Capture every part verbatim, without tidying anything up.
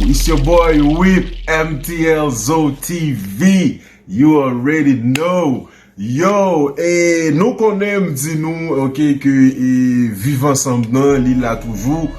It's your boy Whip, M T L Zo T V. You already know. Yo, e, nou konnen m di nou, ok, ke e, viv ansanm nan, li la toujou.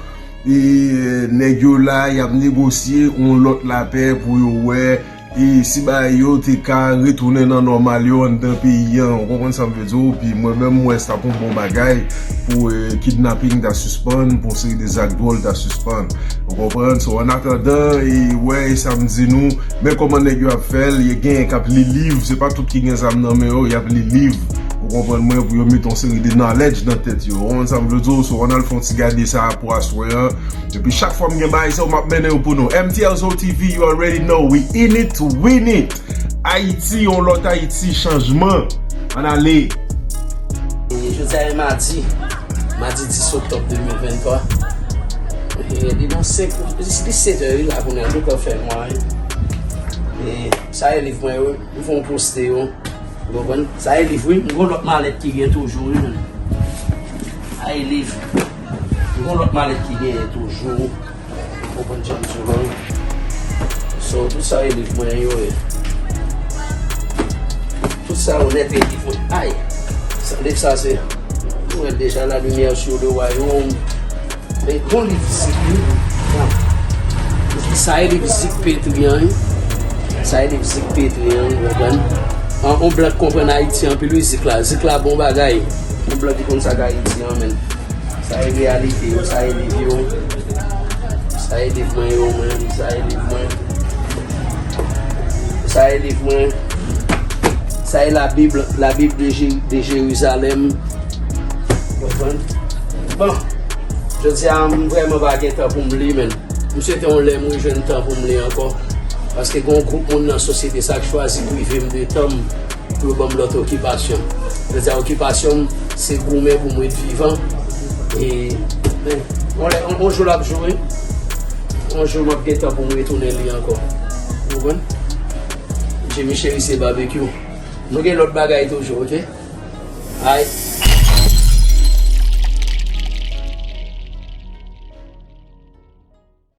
E nèg yo la, y ap negosye yon lòt lapè pou yo wè e si bagay yo te ka retounen nan nòmal yo anndan peyi an. Ou konprann sa m vle di w? Pi mwen menm, m wè sa pou yon bon bagay pou e, kidnaping ta sispann, pou yon seri de zak dwòl ta sispann. Ou konprann? So, an atandan, e, wè, e sa m di nou, men kòman nèg yo ap fè l, e genyen k ap li liv, se pa tout ki gen zam nan men yo, y ap li liv. Ou konprann mwen, pou yo mete yon seri de knowledge nan tèt yo. Ou konprann sa m vle di w? So, ann al fè yon ti gade sa pou aswè an. Epi chak fwa m gen bagay sa yo, m ap mennen yo pou nou. M T L Zo T V, you already know, we in it to win it. Ayiti, yon lòt Ayiti, chanjman. Ann ale. E jodi a e madi, madi dis oktòb de mil venntwa. E li nan senk, li sèt è wi la kounye a, li pral fè nwa wi. E sa e liv mwen yo, m fè yon poste yo. Ou konprann? Sa e liv wi, m gon lòt malèt ki gen toujou wi menm. Sa e liv. M gon lòt malèt ki genyen toujou. Ou konprann jan m di w lan. So, tout sa e liv mwen yo ye. Tout sa yo nèt e liv mwen. Ay! Sa, liv sa se, nou wè l deja, La Lumière sur le Royaume. Men bon liv fizik wi. Sa e liv Zik Petri an wi. Sa e liv Zik Petri an wi, ou konprann? An, on blan ki konprann Ayiti anpil wi, Zik la. Zik la bon bagay. On blan ki konn sa k Ayiti an, men. Sa e reyalite yo, sa e liv yo. Sa e liv mwen yo, mwen, sa e liv mwen. Sa e liv mwen. Sa e Labib, Labib de, Je- de Jerizalèm. Konprann? Bon, jodi a, m vrèman pa gen tan pou m li, men. M swete yon lè m rejwenn tan pou m li ankò. Paske gen yon gwoup moun nan sosyete sa k chwazi prive m de tan m pou yo ban m lòt okipasyon. Jodi a, okipasyon m, se goumen pou m ret vivan. E, men, yon lè, yon, yon jou l ap jou wi. Yon jou m ap gen tan pou m retounen li ankò. Ou konprann? Jimmy Chérisier Barbecue. Nou gen lòt bagay toujou, ok? Ay.